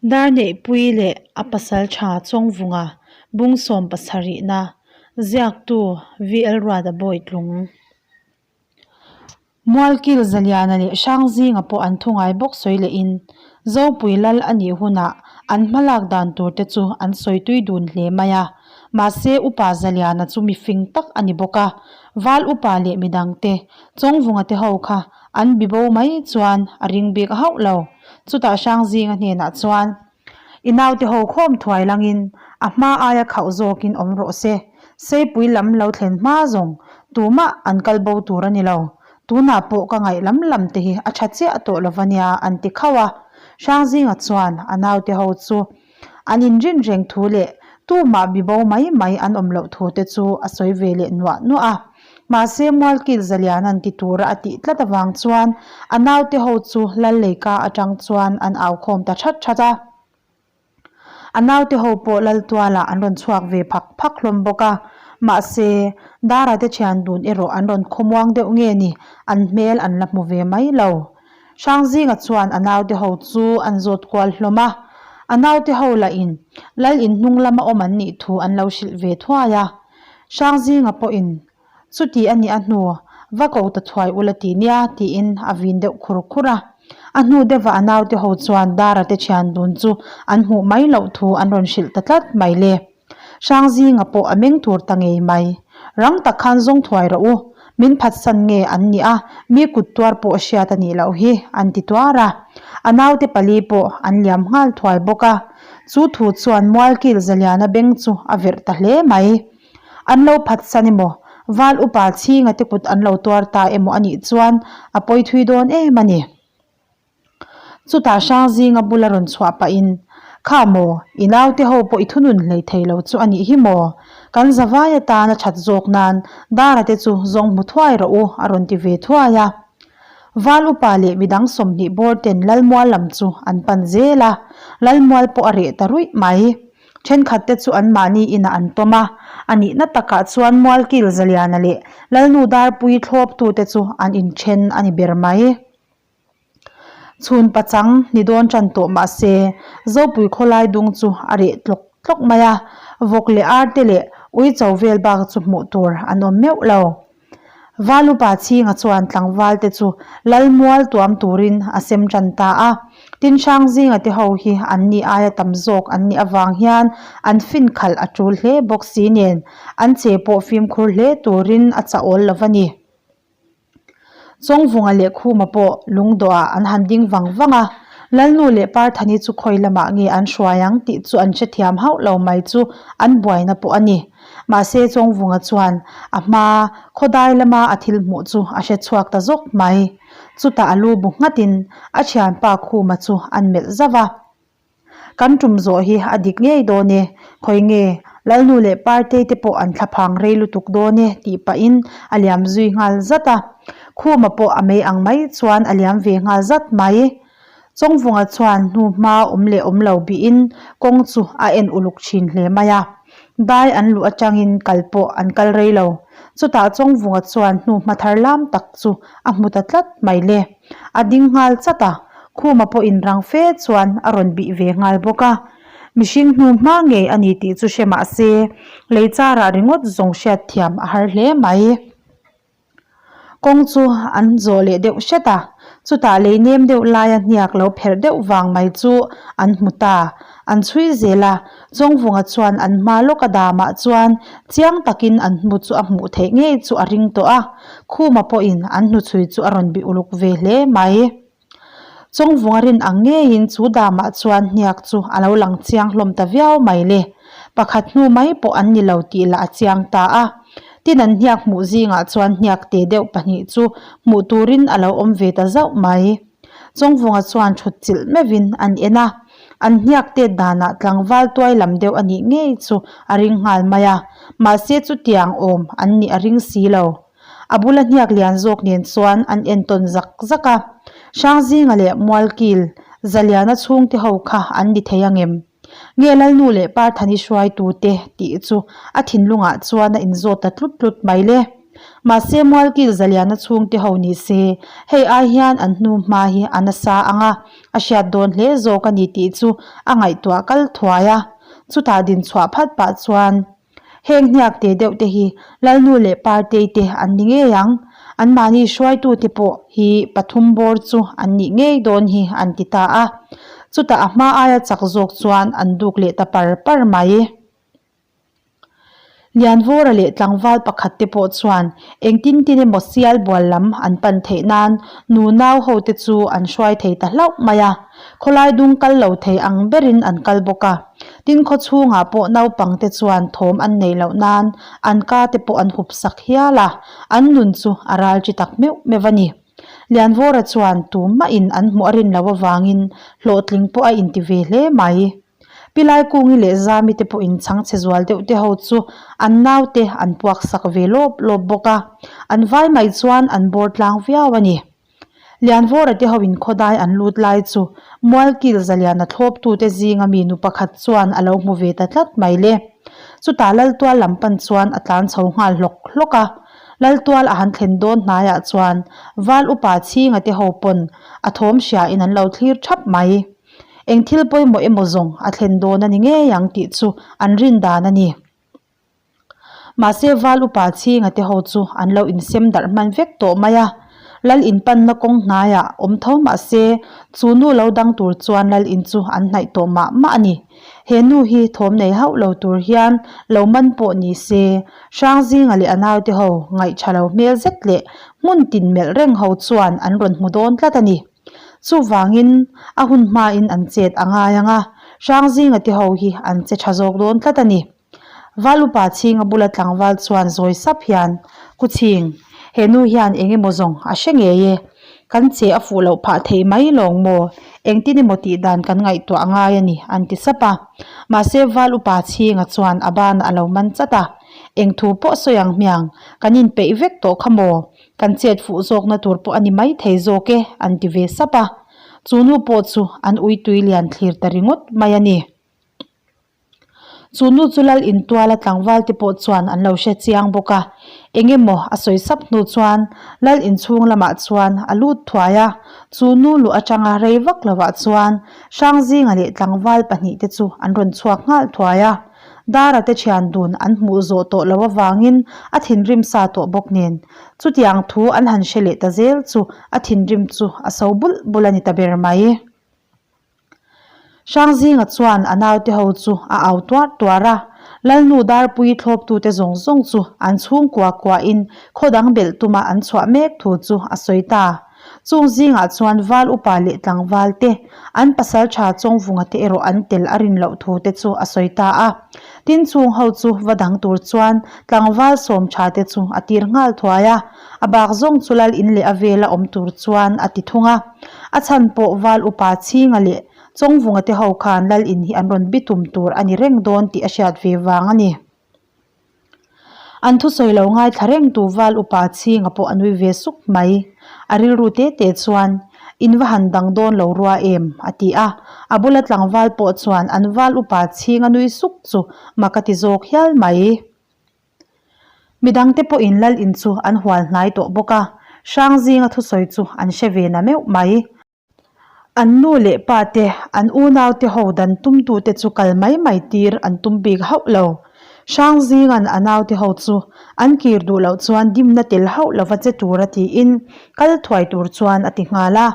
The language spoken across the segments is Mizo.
Darneihpuii leh a pasal tha Chawngvunga bungsawm pasarihna ziaktu VL Ruata Bawitlung. Mualkil Zaliana leh Hrangzinga pawh an thu ngai bawk sawi lehin Zopui lal a nih hunah an hmalak dan tur te chu an sawi tui dun hle mai a. Mahse Upa Zaliana chu mi fing tak a ni bawk a, Val Upa leh midangte Chawngvunga te ho kha an bi bo mai chuan a ring bik hauh lo. Chutah Hrangzinga hnenah chuan, I naute ho khawm thuai langin a hma aia khauh zawkin awm rawh se. Seipui lam lo thlen hma zawng tumah an kal bo tur a ni lo. Tunah pawh ka ngaih lam lam te hi a tha chiah tawh lo va nia an ti khauh a. Hrangzinga chuan a naute ho chu an inrin reng thu leh tumah bi bo mai mai an awm loh thu te chu a sawi ve leh nuah nuah a. Mahse Mualkil Zalian an ti tura a tih tlat avang chuan a naute ho chu Lalleika atang chuan an au khawm ta that that a. A naute ho pawh Laltualah an rawn chhuak ve phak phak hlawm bawk a. Mahse Dara te thian dun erawh an rawn khawmuang deuh nge ni, an hmel an la hmu ve mai lo. Hrangzinga chuan a naute ho chu an zawt kual hlawm a. A naute ho lahin Lal in hnung lama awm an nih thu an lo hrilh ve thuai a. Hrangzinga pawhin, Chuti a nih a hnu, va ko ta thuai ula ti nia, tiin a vin deuh khur khur a. A hnu deuhah a naute ho chuan Dara te thian dun chu an hmuh mai loh thu an rawn hrilh ta tlat mai le. Hrangzinga pawh a meng tur ta ngei mai. Rang tak khan zawng thuai rawh u, min phatsan nge an nih a, mi kut tuar pawh hriat a nih loh hi, an ti tuar a. A naute pali pawh an liam nghal thuai bawk a. Chu thu chuan Mualkil Zaliana beng chu a verh ta hle mai. An lo phatsan emaw, Val upa chhinga te kut an lo tuar ta emaw a nih chuan a pawi thui dawn em a ni. Chutah Hrangzinga bula rawn chhuah pahin, Kha maw, i naute ho pawh i thunun hlei thei lo chu a nih hi maw? Kan zavai atan a that zawk nan Dara te chu zawng hmu thuai rawh u a rawn ti ve thuai a. Val upa leh midang 20 bawr ten Lalmual lam chu an pan zel a, Lalmual pawh a reh ta ruih mai. Thenkhat te chu anmahni inah an tawm a, a nihna takah chuan Mualkil Zaliana leh Lalnu Darpui thlawptute chu an inthen a ni ber mai. Chhun pachang ni dawn tan tawh mah se, Zopui khawlai dung chu a reh tlawk tlawk mai a, vawk leh ar te leh ui cho vel bak chu hmuh tur an awm meuh lo. Valupa chhinga chuan tlangval te chu Lalmual tuam turin a sem tan ta a, tin Hrangzinga te ho hi an ni aia tam zawk an nih avang hian an fin khalh a tul hle bawk si nen an che pawh fimkhur hle turin a chah awl lo va ni. Chawngvunga leh Khuma pawh lungdawhah an han ding vang vang a, Lalnu leh Parthani chu khawi lamah nge an hruai ang tih chu an hrethiam hauh lo mai chu an buaina pawh a ni. Mahse Chawngvunga chuan a hma khawdai lama a thil hmuh chu a hre chhuak ta zawk mai. Chutah a lu bu nghatin a thianpa Khuma chu an melh zauh a. Kan tum zawh hi a dik ngei dawn e, khawi nge Lalnu leh Partei te pawh an thlaphang rei lutuk dawn e tih pahin a liam zui nghal zat a. Khuma pawh a mei ang mai chuan a liam ve nghal zat mai. Chawngvunga chuan hnu hma awm leh awm lo bihin kawng chu a en uluk thin hle mai a. Dai an luh atangin kal pawh an kal rei lo. Chutah Chawngvunga chuan hnu hma thar lam tak chu a hmu ta tlat mai le. A ding nghal chat a, Khuma pawh inrang fe chuan a rawn bih ve nghal bawk a. Mihring hnu hma ngei a ni tih chu hre mah se, lei charah ringawt zawng hriatthiam a har hle mai. Kawng chu an zawh leh deuh hret a, chutah lei nem deuh laia hniak lo pherh deuh vang mai chu an hmu ta. An chhui zel a, Chawngvunga chuan an hma lawka damah chuan chiang takin an hmu chu a hmuh theih ngei chu a ring tawh a, Khuma pawhin an hnuchhui chu a rawn bih uluk ve hle mai. Chawngvunga rin ang ngeiin chu damah chuan hniak chu a lo lang chiang hlawm ta viau mai le. Pakhat hnu mai pawh an ni lo tih lah a chiang ta a. Tin an hniak hmuh zingah chuan hniak te deuh pahnih chu hmuh turin a lo awm ve ta zauh mai. Chawngvunga chuan thut chilh meuhin an en a, an hniak tet danah tlangval tuai lam deuh a nih ngei chu a ring nghal mai a, mahse chutiang awm an nih a ring si lo. A bula hniak lian zawk nen chuan an entawn zak zak a, Hrangzinga leh Mualkil, Zaliana chhungte ho kha an ni thei angem? Nge Lalnu leh Parthani hruaitute tih chu a thinlungah chuan a inzawt ta tlut tlut mai le. Mahse Mualkil Zaliana chhungte ho ni se, hei ai hian an hnu hma hi a nasa ang a, a hriat dawn hle zawk a ni tih chu a ngaihtuah kal thuai a. Chutah din chhuah phat pah chuan heng hniak te deuh te hi Lalnu leh Partei te an ni ngei ang, anmahni hruaitute pawh hi pathum bawr chu an nih ngei dawn hi an ti ta a. Chutah a hma aia chak zawk chuan an duk leh ta par par mai. Lianvawra leh tlangval pakhat te pawh chuan engtin tin emaw sial bual lam an pan theih nan nu nau ho te chu an hruai thei ta hlauh mai a, khawlai dung kal lo thei ang berin an kal bawk a. Tin khaw chhungah pawh naupang te chuan thawm an neih loh nan an ka te pawh an hup sak hial a, an nun chu a ral chi tak meuh meuh a ni. Lianvawra chuan tumah in an hmuh a rin loh avangin hlawhtling pawh a inti ve hle mai. Pi Laikungi leh Zami te pawhin chhangchhe zual deuh te ho chu an naute an puak sak ve lawp lawp bawk a, an vai mai chuan an bawr tlang viau a ni. Lianvawra te hoin khawdai an lut lai chu Mualkil Zaliana thlawptute zinga mi nu pakhat chuan a lo hmu ve ta tlat mai le. Chutah Laltual lam pan chuan a tlan chho nghal hlawk hlawk a, Laltual a han thlen dawn hnaiah chuan Val upa chhinga te ho pawn a thawm hriain an lo thlir thap mai. Eng thil pawimawh emaw zawng a thlen dawn a ni ngei ang tih chu an rin dan a ni. Mahse Val upa chhinga te ho chu an lo insem darh hman vek tawh mai a, Lal in panna kawng hnaiah awm tho mahse chu nu lo dang tur chuan Lal in chu an hnaih tawh mah mah a ni. He nu hi thawm nei hauh lo tur hian lo man pawh ni se, Hrangzinga leh a naute ho ngaih tha lo hmel zet leh hmun tin melh reng ho chuan an rawn hmu dawn tlat a ni. Chuvangin a hun hmain an chet a ngai ang a, Hrangzinga te ho hi an che tha zawk dawn tlat a ni. Valupa chhinga bula tlangval chuan zawi sap hian, Ku chhing, he nu hian eng emaw zawng a hre ngei e, kan che a fuh loh phah thei mai lawng maw, engtin emaw tih dan kan ngaihtuah a ngai a ni, an ti sap a. Mahse Valupa chhinga chuan a banah a lo man chat a, Eng thu pawh sawi ang hmiang, kan inpeih vek tawh kha maw? Kan chet fuh zawkna tur pawh a ni mai thei zawk e, an ti ve sap a. Chu nu pawh chu an ui tui lian thlir ta ringawt mai a ni. Chu nu chu lal intuala tlangval te pawh chuan an lo hre chiang bawk a. Eng emaw a sawi sap hnu chuan lal inchhung lamah chuan a lut thuai a. Chu nu luh atanga rei vak lovah chuan Hrangzinga leh tlangval pahnihte chu an rawn chhuak nghal thuai a. Dara te thian dun an hmuh zawh tawh loh avangin a thinrim sa tawh bawk nen. Chutiang thu an han hre leh ta zel chu a thinrim chu a so bulh bulh a ni ta ber mai. Hrangzinga chuan a naute ho chu a au tuar tuar a, Lalnu Darpuii thlawptute zawng zawng chu an chhungkua kuahin khaw dang belh tuma an chhuah mek thu chu a sawi ta. Chung zingah chuan val upa leh tlangval te, an pasal tha Chawngvunga te erawh an tel a rin loh thu te chu a sawi ta a. Tin chung ho chu va dang tur chuan tlangval sawm tha te chu a tir nghal thuai a, a bak zawng chu lal in leh a vela awm tur chuan a ti thung a. A chhan pawh val upa Chhinga leh Chawngvunga te ho khan lal in hi an rawn bitum tur a ni reng dawn tih a hriat ve vang a ni. An thusawi lo ngaithla reng tu val upa chhinga pawh a nui ve suk mai. A rilru te te chuan, In va han dang dawn lo rua em? a ti a. A bula tlangval pawh chuan an val upa chhinga nui suk chu mak a ti zawk hial mai. Midangte pawhin lal in chu an hual hnai tawh bawk a, Hrangzinga thusawi chu an hre ve na meuh mai. An nu leh pa te, an unau te ho dan tumtute chu kal mai mai tir an tum bik hauh lo. Hrangzinga'n a naute ho chu an kir duh loh chuan dimna tel hauh lova che tura tiin kal thuai tur chuan a ti nghal a.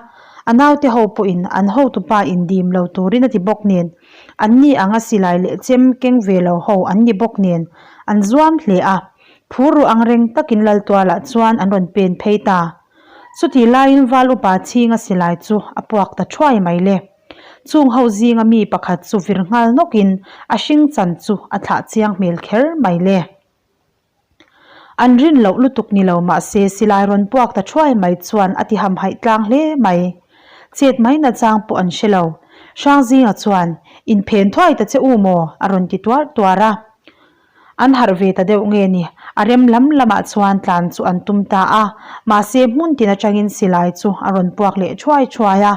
A naute ho pawhin an hotupa in dim lo turin a ti bawk nen, an ni anga silai leh chem keng ve lo ho an ni bawk nen an zuam hle a. Phur ruh angreng takin Laltualah chuan an rawn pen phei ta. Chutih laiin val upa chhinga silai chu a puak ta thuai mai le. Chung ho zinga mi pakhat chu vir nghal nawkin a hring chan chu a thlah chiang hmel kher mai le. An rin loh lutuk ni lo mahse silai rawn puak ta thuai mai chuan a ti hamhaih tlang hle mai. Chet mai nachang pawh an hre lo. Hrangzinga chuan, Inphen thuai ta che u maw? a rawn ti tuar tuar a. An harh ve ta deuh nge ni, a rem lam lamah chuan tlan chu an tum ta a, mahse hmun tin atangin silai chu a rawn puak leh thuai thuai a,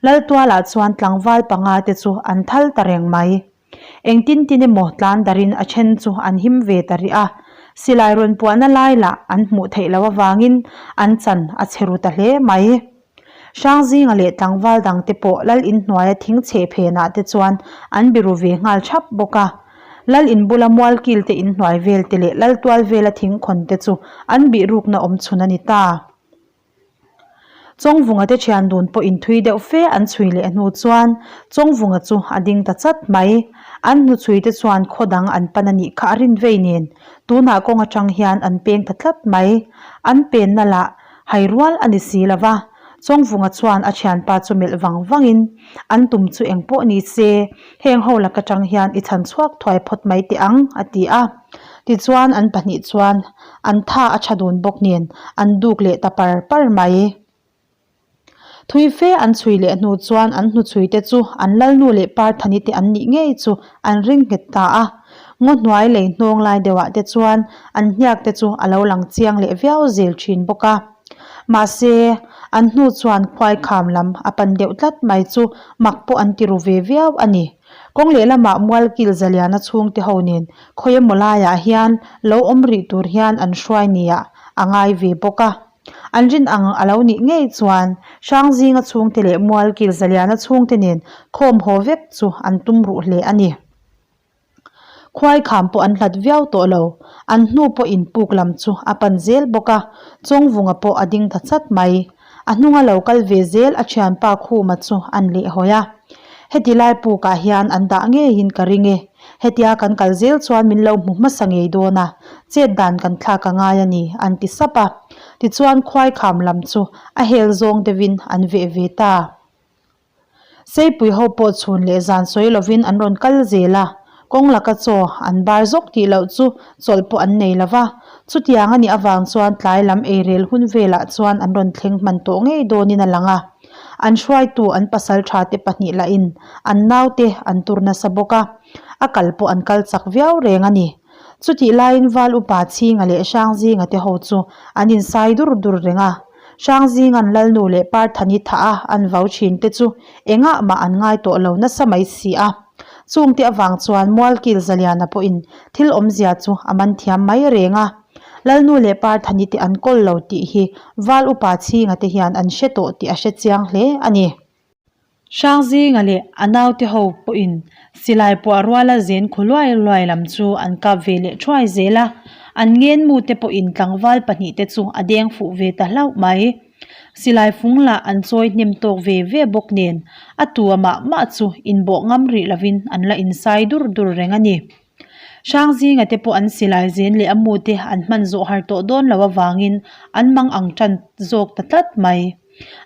Laltualah chuan tlangval panga te chu an thal ta reng mai. Engtin tin emaw tlan darin a then chu an him ve ta rih a. Silai rawn puahna lai lah an hmuh theih loh avangin an chan a chhe ru ta hle mai. Hrangzinga leh tlangval dangte pawh lal inhnuaia thing chheh phenah te chuan an biru ve nghal thap bawk a. Lal in bula mualkil te inhnuai vel te leh lal tual vela thing khawn te chu an bihrukna awm chhun a ni ta. Chawngvunga te thian dun pawh inthui deuh fe an chhui leh hnu chuan Chawngvunga chu a ding ta chat mai. An hnuchhui te chuan khaw dang an pan a nih kha a rin vei nen tunah kawng atang hian an peng ta tlat mai. An penna lah hai rual a ni si lo va. Chawngvunga chuan a thianpa chu melh vang vangin an tum chu eng pawh ni se heng ho lak atang hian i chhan chhuak thuai phawt mai teh ang a ti a. Tichuan an pahnih chuan an tha a tha dun bawk nen an duk leh ta par par mai. Thui fe an chhui leh hnu chuan an hnuchhui te chu an lalnu leh Parthani te an nih ngei chu an ring nghet ta a. Ngaw hnuai lei hnawng lai deuhah te chuan an hniak te chu a lo lang chiang leh viau zel thin bawk a. Mahse, an hnu chuan khuaikham lam a pan deuh tlat mai chu mak pawh an ti ru ve viau a ni. Kawng lehlamah Mualkil Zaliana chhungte ho nen khawi emaw laiah hian lo awm rih tur hian an hruai nia a ngai ve bawk a. An rin ang a lo nih ngei chuan Hrangzinga chhungte leh Mualkil Zaliana chhungte nen khawm haw vek chu an tum ruh hle a ni. Khuai kham pawh an hlat viau tawh lo. An hnu pawh in puk lam chu a pan zel bawk a, Chawngvunga pawh a ding ta chat mai. A hnunga lo kal ve zel a thianpa Khuma chu an lehhawi a. Heti lai pukah hian an dah ngeiin ka ring e. Hetia kan kal zel chuan min lo hmu hmasa ngei dawn a, chet dan kan thlak a ngai a ni, an ti sap a. Tichuan khuai kham lam chu a hel zawng deuhin an veh ve ta. Seipui ho pawh chhun leh zan sawi lovin an rawn kal zel a, kawng laka chaw an bar zawk tih loh chu chawlh pawh an nei lo va. Chutiang a nih avang chuan tlai lam eirel hun velah chuan an rawn thleng hman tawh ngei dawnin a lang a. An hruaitu an pasal tha te pahnih lahin an naute an tur nasa bawk a, a kal pawh an kal chak viau reng a ni. Chutih laiin Val Upa Chhinga leh Hrangzinga te ho chu an insai dur dur reng a. Hrangzinga'n Lalnu leh Parthani thah a an vau thin te chu engah mah an ngai tawh lo nasa mai si a. Chungte avang chuan Mualkil Zaliana pawhin thil awmzia chu a man thiam mai reng a. Lalnu leh Parthani te an kawl lo tih hi Val Upa Chhinga te hian an hre tawh tih a hre chiang hle a ni. Hrangzinga leh a naute ho pawhin silai puah ruala zen khu luai luai lam chu an kap ve leh thuai zel a, an ngenmu te pawhin tlangval pahnihte chu a deng fuh ve ta hlauh mai. Silai fung lah an chawi hnem tawk ve ve bawk nen a tua mah mah chu inbawh ngam rih lovin an la insai dur dur reng a ni. Hrangzinga te pawh an silai zen leh a mute an hman zawh har tawh dawn lo avangin an mang ang tan zawk ta tlat mai.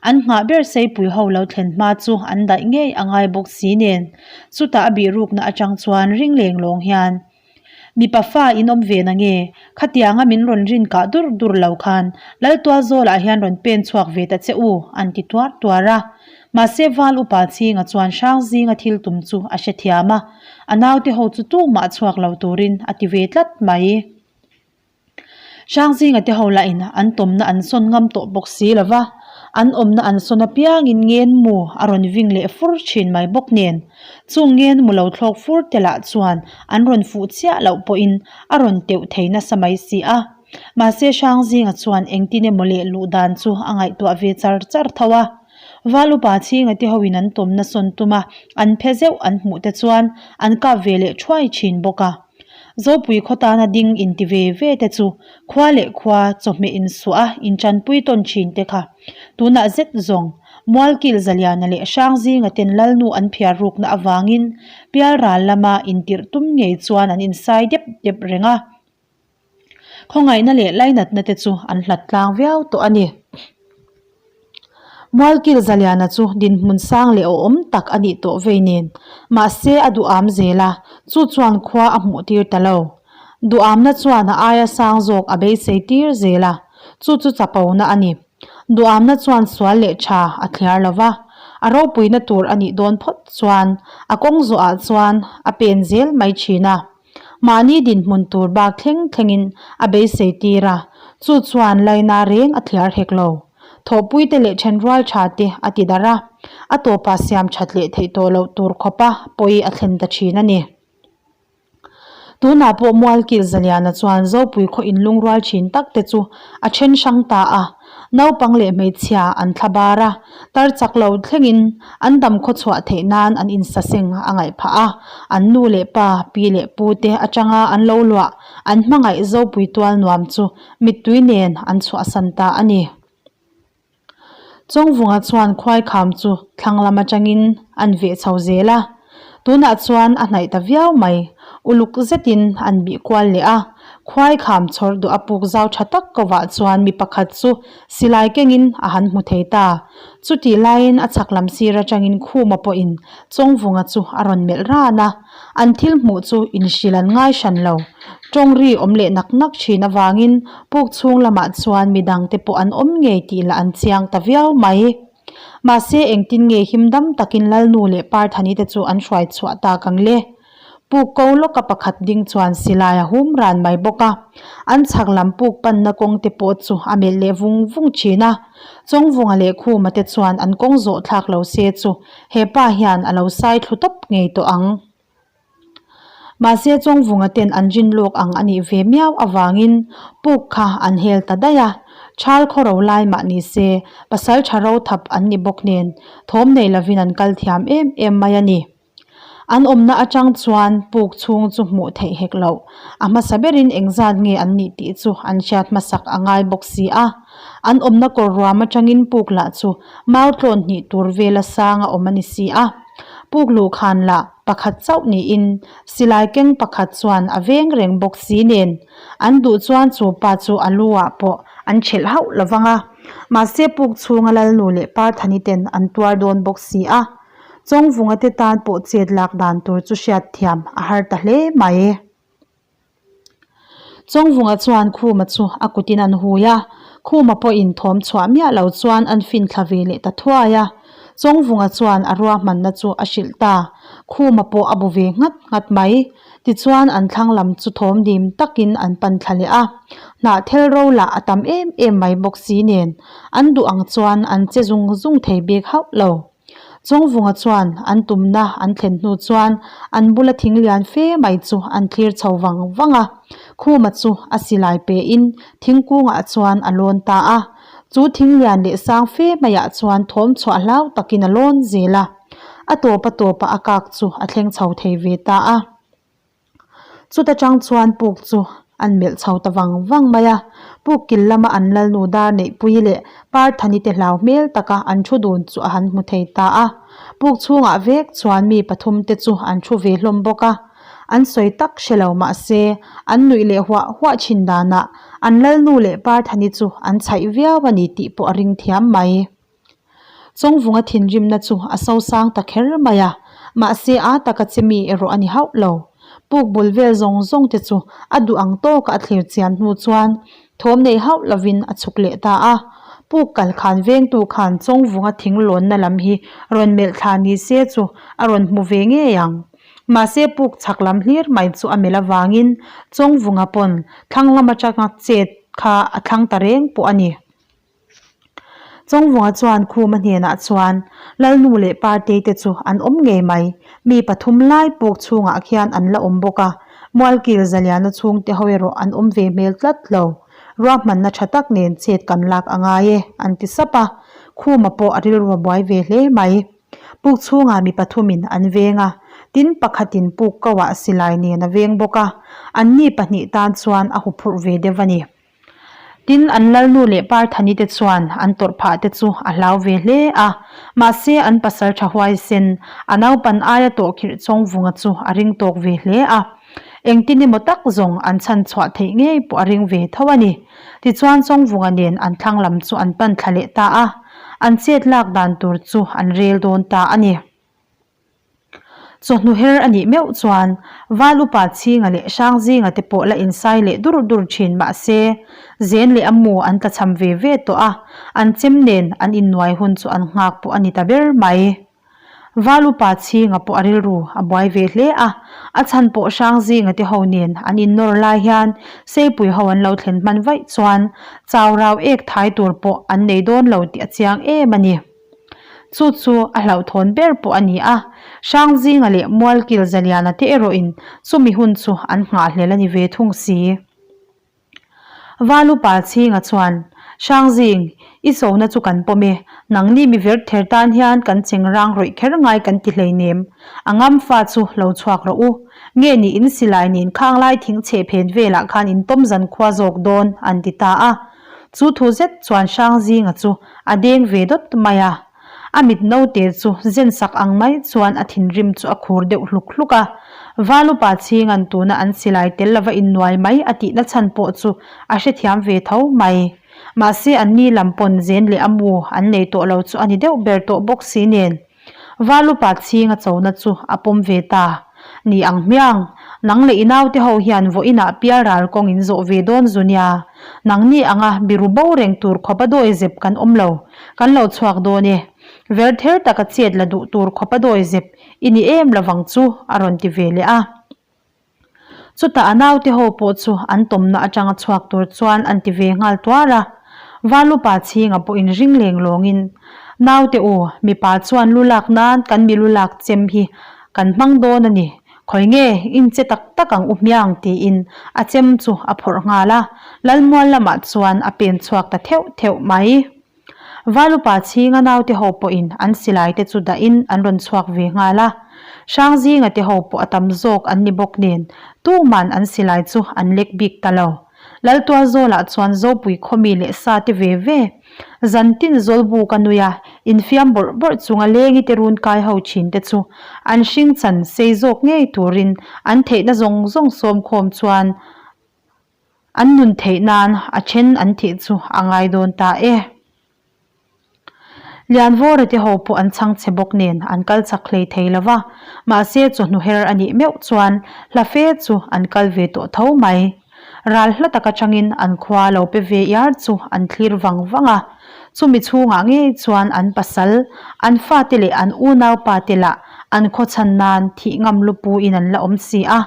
An nghah ber seipui ho lo thlen hma chu an daih ngei a ngai bawk si nen. Chutah a bihrukna atang chuan ring leng lawng hian, Mipa fa in awm ve na nge? Khatianga min rawn rin kah dur dur lo khan Laltualzawlah hian rawn pen chhuak ve ta che u, an ti tuar tuar a. Mahse Val Upa Chhinga chuan Hrangzinga thil tum chu a hrethiam a, a naute ho chu tumah chhuak lo turin a ti ve tlat mai. Hrangzinga te ho lahin an tawmna an sawn ngam tawh bawk si lo va, an awmna an sawn apiangin ngenmu a rawn ving leh fur thin mai bawk nen. Chung ngenmu lo thlawk fur te lah chuan an rawn fuh chiah loh pawhin a rawn teuh thei nasa mai si a. Mahse Hrangzinga chuan engtin emaw leh luh dan chu a ngaihtuah ve char char tho a. Val upa chhinga te hoin an tawmna sawn tum a, an phe zeuh an hmuh te chuan an kap ve leh thuai thin bawk a. Zopui khaw tana ding inti ve ve te chu khua leh khua chawhmeh insuah a inchanpui tawn thin te kha. Tunah zet zawng, Mualkil Zaliana leh Hrangzinga ten Lalnu an phiar rukna avangin Pialral lama intirh tum ngei chuan an insai dep dep reng a. Khawngaihna leh lainatna te chu an hlat tlang viau tawh a ni. Mualkil Zaliana chu dinhmun sang leh awhawm tak a nih tawh vei nen, mahse a duham zel a, chu chuan khua a hmuh tir ta lo. Duhamna chuan a aia sang zawk a beisei tir zel a, chu chu chapona a ni. Duhamna chuan sual leh tha a thliar lo va, a ropuina tur a nih dawn phawt chuan a kawng zawhah chuan a pen zel mai thin a. Mahni dinhmun tur bak thleng thlengin a beisei tir a, chu chuan laina reng a thliar hek lo. Thawhpuite leh thenrual tha te a ti darh a, a tawpah siam that leh theih tawh loh tur khawpa pawi a thlen ta thin a ni. Tunah pawh Mualkil Zaliana chuan Zopui khaw inlungrual thin tak te chu a then hrang ta a, naupang leh hmeichhia an thla bar a, tar chak lo thlengin an dam khaw chhuah theih nan an insaseng a ngaih phah a, an nu leh pa, pi leh pu te atanga an lo luah an hmangaih Zopui tual nuam chu mittui nen an chhuahsan ta a ni. Chawngvunga chuan khuaikham chu thlang lam atangin an veh chho zel a, tunah chuan a hnaih ta viau mai. Uluk zetin an bih kual leh a, khuaikham chhawr duh a puk zau tha tak kovah chuan mi pakhat chu silai kengin a han hmu thei ta. Chutih laiin a chhak lam sir atangin Khuma pawhin Chawngvunga chu a rawn melh ran a, An thil hmuh chu inhrilh an ngai hran lo. Tawng ri awm leh nak nak thin avangin puk chhung lamah chuan midangte pawh an awm ngei tih lah an chiang ta viau mai. Mahse engtin nge him dam takin Lalnu leh Parthani te chu an hruai chhuah tak ang le? Puk ko lawka pakhat ding chuan silai a hum ran mai bawk a. An chhak lam puk panna kawng te pawh chu a melh leh vung vung thin a. Chawngvunga leh Khuma te chuan an kawng zawh thlak lo se chu He pa hian a lo sai thlu tawp ngei tawh ang. Mahse Chawngvunga ten an rin lawk ang a nih ve miau avangin puk kha an hel ta daih a. Thal khaw ro lai mah ni se pasal tha ro thap an ni bawk nen thawm nei lovin an kal thiam em em mai a ni. An awmna atang chuan puk chhung chu hmuh theih hek loh. A hmasa berin engzat nge an nih tih chu an hriat hmasak a ngai bawk si a. An awmna kawr ruam atangin puk lah chu mau tlawn hnih tur vela sang a awm a ni si a. Puk luh khan lah pakhat chauh niin silai keng pakhat chuan a veng reng bawk si nen an duh chuan chu pa chu a lu ah pawh an thelh hauh lo vang a. Mahse puk chhunga Lalnu leh Parthani ten an tuar dawn bawk si a. Chawngvunga te tan pawh chet lak dan tur chu hriat thiam a har ta hle mai. Chawngvunga chuan Khuma chu a kutin an hui a, Khuma pawhin thawm chhuah miah lo chuan an fin thla ve leh ta thuai a. Chawngvunga chuan a ruahmanna chu a hrilh ta, Khuma pawh a bu ve nghat nghat mai. Tichuan an thlang lam chu thawm dim takin an pan thla leh a, hnah thel ro lah a tam em em mai bawk si nen an duh ang chuan an che zung zung thei bik hauh lo. Chawngvunga chuan an tumna an thlen hnu chuan an bula thing lian fe mai chu an thlir chho vang vang a, Khuma chu a silai pein thingkungah chuan a lawn ta a, chu thing lian leh sang fe maiah chuan thawm chhuah hlau takin a lawn zel a, a tawp a tawpah a kak chu a thleng chho thei ve ta a. Chuta tang chuan puk chu an melh chho ta vang vang mai a, puk kil lama an lalnu dar neihpui leh Parthani te hlau hmel taka an thu dun chu a han hmu thei ta a. Puk chhungah vek chuan mi pathum te chu an thu ve hlawm bawk a, an sawi tak hre lo mah se an nuih leh huah huah thin danah an lalnu leh Parthani chu an chhaih viau a ni tih pawh a ring thiam mai. Chawngvunga thinrimna chu a sosang ta kher mai a, mahse a taka che mi erawh a ni hauh lo. Puk bul vel zawng zawng te chu a duh ang tawka a thlir chian hnu chuan thawm nei hauh lovin a chhuk leh ta a. Puk kal khan vengtu khan Chawngvunga thing lawnna lam hi rawn melh thla ni se chu a rawn hmu ve ngei ang. Mahse puk chhak lam hlir mai chu a melh avangin Chawngvunga pawn thlang lam atanga chet kha a thlang ta reng pawh a ni. Chawngvunga chuan Khuma hnenah chuan Lalnu leh Partei te chu an awm ngei mai, mi pathum lai puk chhungah khian an la awm bawk a, Mualkil Zaliana chhungte ho erawh an awm ve hmel tlat lo. Ruahmanna tha tak nen chet kan lak a ngai e, an ti sap a, Khuma pawh a rilru a buai ve hle mai. Puk chhungah mi pathumin an veng a, tin pakhatin puk koah silai nen a veng bawk a, anni pahnih tan chuan a huphurh ve deuh a ni. Tin, an lalnu leh Parthani te chuan an tawrh phah te chu a hlau ve hle a, mahse an pasal tha huaisen, a naupan aia tawh khirh Chawngvunga chu a ring tawk ve hle a. Engtin emaw tak zawng an chhan chhuah theih ngei pawh a ring ve tho a ni. Tichuan Chawngvunga nen an thlang lam chu an pan thla leh ta a, an chet lak dan tur chu an rel dawn ta a ni. Chawhnu her a nih meuh chuan Val upa Chhinga leh Hrangzinga te pawh la insai leh dur dur thin mah se, Zen leh a mu an tlachham ve ve tawh a, an chem nen an innuai hun chu an nghak pawh a ni ta ber mai. Val upa Chhinga pawh a rilru a buai ve hle a, a chhan pawh Hrangzinga te ho nen an innawr lai hian Seipui ho an lo thlen hman vaih chuan chau rau ek thai tur pawh an nei dawn lo tih a chiang em a ni. Chu chu a hlauhthawn ber pawh a ni a. Hrangzinga leh Mualkil Zaliana te erawhin chumi hun chu an nghahhlel a ni ve thung si. Valupa Chhinga chuan, Hrangzing, i sona chu kan pawm e, nangni mi ver ther tan hian kan cheng rang rawih kher ngai kan ti hleinem, a ngam fa chu lo chhuak rawh u. Nge ni in silai nen khang lai thing chhe phen velah khan in tawm zan khua zawk dawn, an ti ta a. Chu thu zet chuan Hrangzinga chu a deng ve dawt mai a. A mit naute chu zen sak ang mai chuan a thinrim chu a khur deuh hluk hluk a. Valupa chhinga'n tuna an silai tel lova innuai mai a tihna chhan pawh chu a hrethiam ve tho mai. Mahse anni lam pawn zen leh a mu an nei tawh lo chu a ni deuh ber tawh bawk si nen. Valupa chhinga chona chu a pawm ve ta. Ni ang hmiang, nang leh i naute ho hian vawiinah pial ral kawng in zawh ve dawn zu nia. Nangni anga biru bo reng tur khawpa dawi zep kan awm lo, kan lo chhuak dawn e. Ver ther taka chet la duh tur khawpa dawi zep i ni em lovang chu, a rawn ti ve leh a. Chutah a naute ho pawh chu an tawmna atanga chhuak tur chuan an ti ve nghal tuar a. Valupa chhinga pawh in ring leng lawngin, Naute u, mipa chuan lu lak nan kan mi lu lak chem hi kan hmang dawn a ni. Khawi nge, in che tak tak ang u hmiang tiin a chem chu a phawrh nghal a. Lalmual lamah chuan a pen chhuak ta theuh theuh mai. Valupa chhinga naute ho pawhin an silai te chu dahin an rawn chhuak ve nghal a. Hrangzinga te ho pawh a tam zawk an ni bawk nen tuman an silai chu an lek bik ta lo. Laltualzawlah chuan Zopui khawmi leh sa te ve ve zantin Zawlbu ka nui a, infiam bawrh bawrh chunga lengi te run kai ho thin te chu an hring chan sei zawk ngei turin an theihna zawng zawng sawmkhawm chuan An nun theih nan a then an thih chu a ngai dawn ta e. Lianvawra te ho pawh an chhang chhe bawk nen an kal chak hlei thei lo va, mahse chawhnu her a nih meuh chuan hla fe chu an kal ve tawh tho mai. Ral hla tak atangin an khua lo pe ve iar chu an thlir vang vang a, chumi chhungah ngei chuan an pasal, an fate leh an unaupa te lah an khawchhan nan thih ngam lupu in an la awm si a.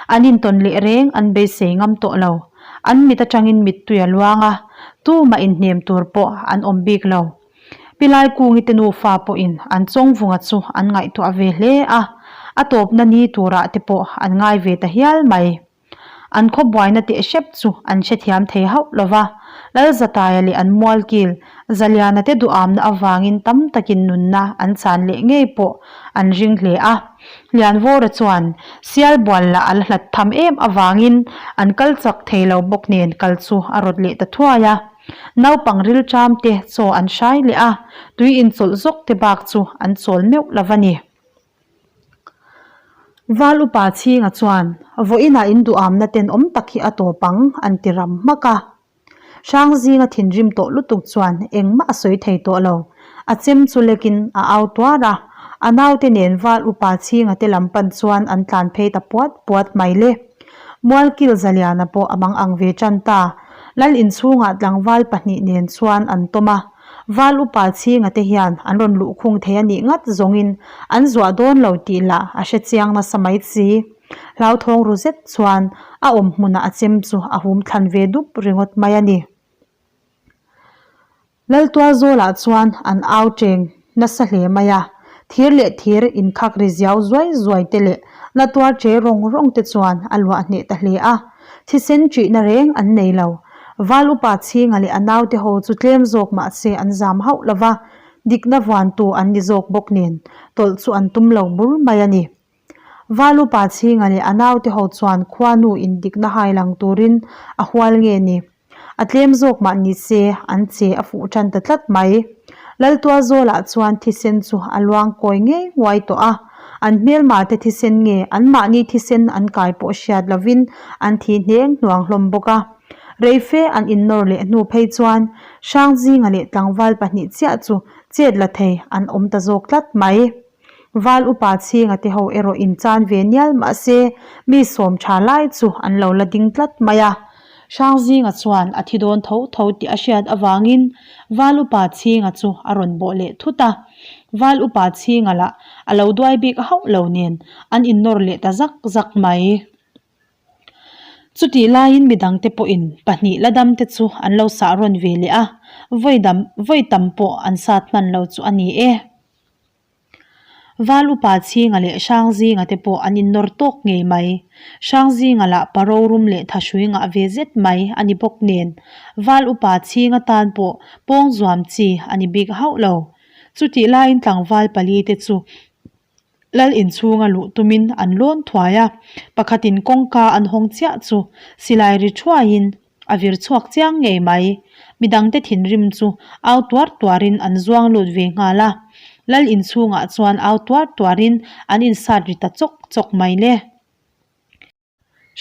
An intawn leh reng an beisei ngam tawh lo. An mit atangin mittui a luang a, tumah inhnem tur pawh an awm bik lo. Pilai Kungi te nufa pawhin an chawngvunga chu an ngaihtuah ve hle a, a tawpna ni turah te pawh an ngai ve ta hial mai. An khawbuaina teh hrep chu an hrethiam thei hauh lo va, Lalzataia leh an mualkil Zaliana te duhamna avangin tam takin nunna an chan leh ngei pawh an ring hle a. Lianvawra chuan sial bual lah a la hlat tham em avangin an kal chak thei lo bawk nen kal chu a rawt leh ta thuai a. Naupang rilṭam te chaw an hrai leh a, tui inchawlh zawk te bak chu an chawl meuh lo va ni. Val upa chhinga chuan, Vawiinah in duhamna tenawm tak hi a tawp ang, an ti ram hmak a. Hrangzinga thinrim tawh lutuk chuan engmah a sawi thei tawh lo. A chem chu lekin a au tuar a, a naute nen val upa chhinga te lam pan chuan an tlan phei ta puat puat mai le. Mualkil Zaliana pawh a mang ang ve tan ta. Lal inchhungah tlangval pahnih nen chuan an tawm a, val upa chhinga te hian an rawn luhkhung thei a nih ngat zawngin an zuah dawn lo tih lah a hrechiang nasa mai si. Hlauthawng ru zet chuan a awm hmunah a chem chu a hum thlan ve dup ringawt mai a ni. Laltualzawlah chuan an au cheng nasa hle mai a, thir leh thir inkhak ri ziau zuai zuai te leh la tuar che rawng rawng te chuan a luah hneh ta hle a, thisen ṭihna reng an nei lo. Val upa chhinga leh a naute ho chu tlem zawk mah se an zam hauh lo va, dikna vuantu an ni zawk bawk nen tawlh chu an tum lo bur mai a ni. Valupa chhinga leh a naute ho chuan khuanu indikna hai lang turin a hual nge ni? A tlem zawk mah ni se an che a fuh tan ta tlat mai. Laltualzawlah chuan thisen chu a luang kawi ngei nguai tawh a, an hmelma te thisen nge anmahni thisen an kai pawh hriat lovin an thi hneng hnuang hlawm bawk a. Reife an innawr leh hnu phei chuan Hrangzinga leh tlangval pahnih chiah chu chet la thei an awm ta zawk tlat mai. Val upa chhinga te ho erawh in chan ve nial mahse mi sawm tha lai chu an lo la ding tlat mai a. Hrangzinga chuan a thi dawn tho tho tih a hriat avangin Val upa chhinga chu a rawn bawh leh thut a. Val upa chhinga lah a lo duai bik hauh lo nen an innawr leh ta zak zak mai. Chutih laiin midangte pawhin pahnih la damte chu an lo sah rawn ve leh a, vawi dam vawi tam pawh an sat hman lo chu a ni e. Val upa Chhinga leh Hrangzinga te pawh an innawr tawk ngei mai. Hrangzinga lah pa rorum leh thahrui ngah ve zet mai a ni bawk nen, Val upa Chhinga tan pawh pawng zuam chi a ni bik hauh lo. Chutih laiin tlangval pali te chu Lal inchhunga luh tumin an lawn thuai a, pakhatin kawngka an hawng chiah chu silai ri thuaiin a vir chhuak chiang ngei mai. Midangte thinrim chu au tuar tuarin an zuang lut ve nghal a, Lal inchhungah chuan au tuar tuarin an insat ri ta chawk chawk mai le.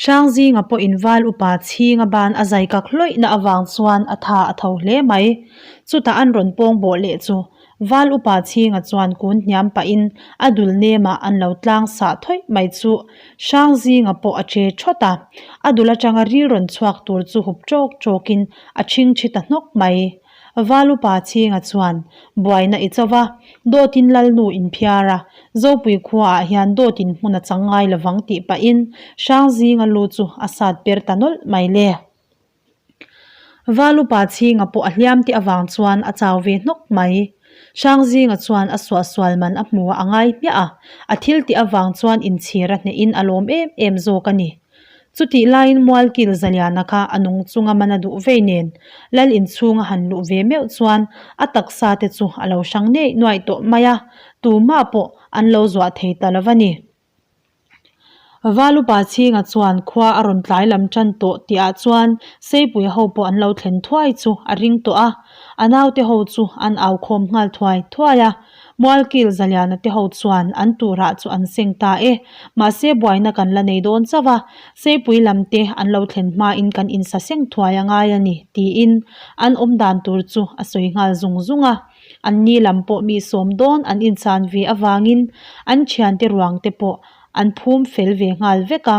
Hrangzinga pawhin val upa chhinga ban a zai kak hlawihna avang chuan a tha a tho hle mai. Chutah an rawn pawng bawh leh chu val upa chhinga chuan kun hniam pahin a dul nemah an lo tlang sah thawih mai chu Hrangzinga pawh a che thawt a, a dul atanga ril rawn chhuak tur chu hup tawk tawkin a chhingchhi ta hnawk mai. Valupa Chhinga chuan, Buaina i cho va, dawtin Lalnu inphiar a, Zopui khuaah hian dawtin hmun a chang ngai lovang tih pahin Hrangzinga lu chu a sat per ta nawlh mai le. Valupa Chhinga pawh a hliam tih avang chuan a chau ve hnawk mai. Hrangzinga chuan a suahsual man a hmu a a ngai hmiah a, a thil tih avang chuan inchhir a hnehin a lawm em em zawk a ni. Chutih laiin Mualkil Zaliana kha a nung chunga man a duh vei nen, Lal inchhunga han luh ve meuh chuan a taksa te chu a lo hrang neih nuaih tawh mai a, tumah pawh an lo zuah thei ta lo va ni. Valupa Chhinga chuan khua a rawn tlai lam tan tawh tihah chuan Seipui ho pawh an lo thlen thuai chu a ring tawh a, a naute ho chu an au khawm nghal thuai thuai a. Mualkil Zaliana te ho chuan an turah chu an seng ta e. Mahse buaina kan la nei dawn chauh a, Seipui lam te an lo thlen hmain kan insa seng thuai a ngai a ni, tiin an awm dan tur chu a sawi nghal zung zung a. An ni lam pawh mi sawm dawn an inchan ve avangin an thiante ruang te pawh an phum fel ve nghal vek a.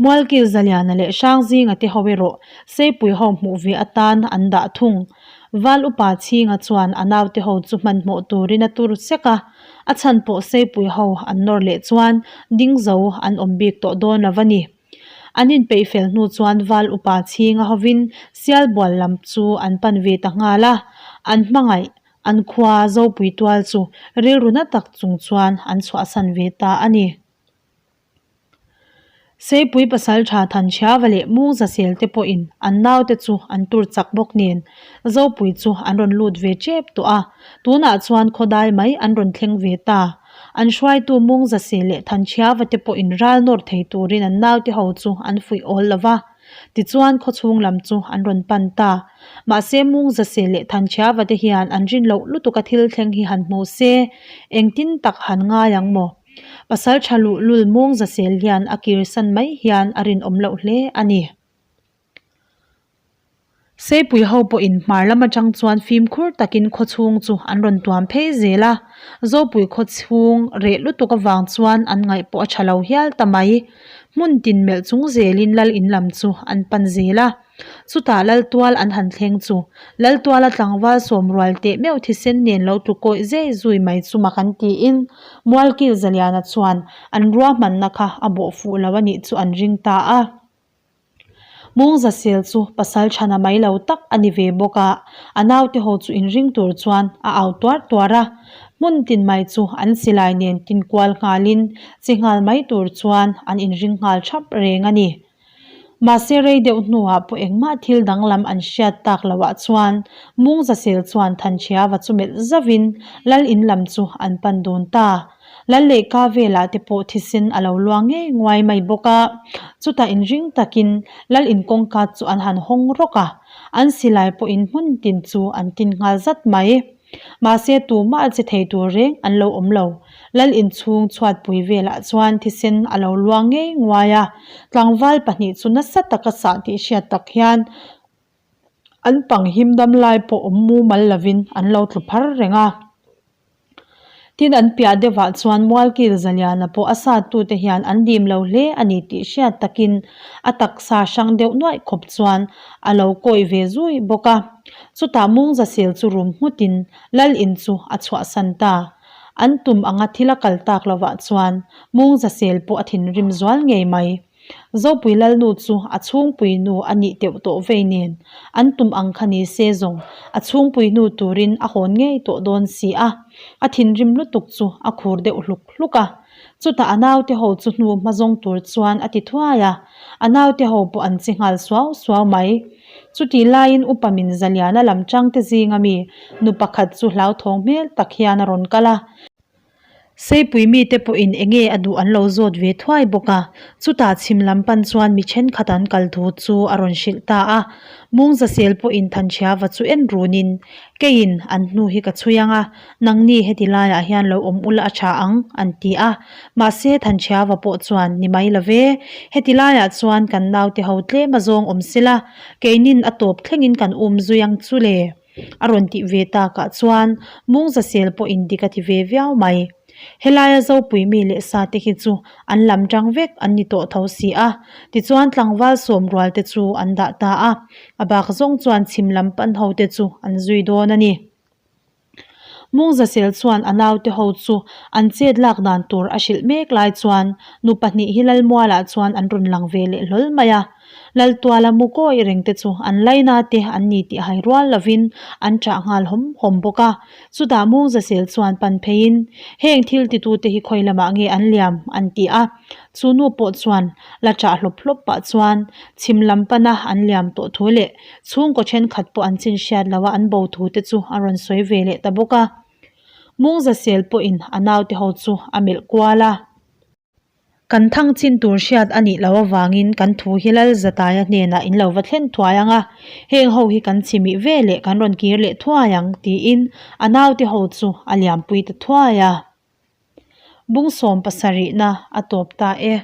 Mualkil Zaliana leh Hrangzinga te ho erawh Seipui ho hmuh ve atan an dah thung. Val upa Chhinga chuan a naute ho chu hmanhmawh turin a tur sek a, a chhan pawh Seipui ho an nawr leh chuan ding zo an awm bik tawh dawn lo a ni. An inpeih fel hnu chuan Val upa Chhinga hovin Sialbual lam chu an pan ve ta nghal a, an hmangaih an khua Zopui tual chu rilru na tak chung chuan an chhuahsan ve ta a ni. Seipui pasaltha Thanchhiava leh Mungzasel te pawhin an naute chu an tur chak bawk nen Zopui chu an rawn lut ve tep tawh a, tunah chuan khawdai mai an rawn thleng ve ta. An hruaitu Mungzasel leh Thanchhiava te pawhin ral nawr thei turin an naute ho chu an fuih awl lo va, tichuan khawchhung lam chu an rawn pan ta. Mahse Mungzasel leh Thanchhiava te hian an rin loh lutuk a thil thleng hi han hmu se, engtin tak han ngai ang maw? Pasal tha luh lul mawng zasel hian a kirsan mai hian a rinawm loh hle a ni. Seipui ho pawhin hmar lam atang chuan fimkhur takin khawchhung chu an rawn tuam phei zel a, Zopui khawchhung reh lutuk avang chuan an ngaih pawh a tha lo hial ta mai. Hmun tin melh chung zelin lal in lam chu an pan zel a. Chutah Laltual an han thleng chu Laltuala tlangval sawmrual teh meuh thisen nen lo tlu kawih zei zui mai chu mak an tiin Mualkil Zaliana chuan an ruahmanna kha a bawh fuh lo a nih chu an ring ta a. Mungzasel chu pasal chhana mai lo tak a ni ve bawk a, a naute ho chu inring tur chuan a au tuar tuar a. Hmun tin mai chu an silai nen tinkual nghalin che nghal mai tur chuan an inring nghal thap reng a ni. Mahse rei deuh hnuah pawh engmah thil danglam an hriat tak loah chuan Mungzasel chuan Thanchhiava chu melh zauhin Lal in lam chu an pan dun ta. Lal lehka velah te pawh thisen a lo luang ngei nguai mai bawk a, chutah inring takin Lal in kawngka chu an han hawng rawk a, an silai pawhin hmun tin chu an tin nghal zat mai. Mahse tumah a che thei tur reng an lo awm lo. Lal inchhung chhuatpui velah chuan thisen a lo luang ngei nguai a, tlangval pahnih chu nasa taka sah tih hriat tak hian an pang him dam lai pawh awm mumal lovin an lo tlu phar reng a. Tin an piah deuhah chuan Mualkil Zaliana pawh a sattute hian an dim lo hle a ni tih hriat takin a taksa hrang deuh nuaih khawp chuan a lo kawih ve zui bawk a. Chutah Mungzasel chu rum nghutin Lal in chu a chhuahsan ta. An tum anga thil a kal tak lovah chuan Mungzasel pawh a thinrim zual ngei mai. Zopui Lalnu chu a chhungpui nu a nih teuh tawh vei nen, an tum ang kha ni se zawng a chhungpui nu turin a hawn ngei tawh dawn si a, a thinrim lutuk chu a khur deuh hluk hluk a. Chutah a naute ho chu hnu hma zawng tur chuan a ti thuai a, a naute ho pawh an che nghal suau suau mai. Chutih laiin upa min Zaliana lam changte zinga mi nu pakhat chu hlauthawng hmel tak hian a rawn kal a. Seipui mite pawhin enge a duh an lo zawt ve thuai bawk a, chutah chhim lam pan chuan mi thenkhat an kal thu chu a rawn hrilh ta a. Mungzasel pawhin Thanchhiava chu en runin, Keiin an hnu hi ka chhui ang a, nangni heti laiah hian lo awm ula a tha ang, an ti a. Mahse Thanchhiava pawh chuan, Ni mai lo ve, heti laiah chuan kan naute ho tlem a zawng awm sela, keinin a tawp thlengin kan um zui ang chu le. A rawn tih ve takah chuan Mungzasel pawh indik a ti ve viau mai. Helaia Zopui mi leh sa te hi chu an lam tang vek an ni tawh tho si a, tichuan tlangval sawm rual te chu an dah ta a, a bak zawng chuan chhim lam pan ho te chu an zui dawn a ni. Mungzasel chuan a naute ho chu an chet lak dan tur a hrilh mek lai chuan nu pahnih hi Lalmualah chuan an rawn lang ve leh hlawl mai a. Laltuala mu kawi reng te chu an laina te an ni tih hai rual lovin an chah nghal hawm hawm bawk a. Chutah Mungzasel chuan pan pheiin, Heng thil titute hi khawi lamah nge an liam? an ti a. Chu nu pawh chuan la chah hlawp hlawp pah chuan chhim lam pana an liam tawh thu leh chhungkaw thenkhat pawh an chin hriat loha an bo thu te chu a rawn sawi ve leh ta bawk a. Mungzasel pawhin a naute ho chu a melh kual a. Kan thang chin tur hriat a nih loh avangin kan thu hi Lal Zataia hnenah in lo va thlen thuai ang a, heng ho hi kan chimih ve leh kan rawn kir leh thuai ang tiin a naute ho chu a liampui ta thuai a. Bungsawm pasarihna a tawp ta e.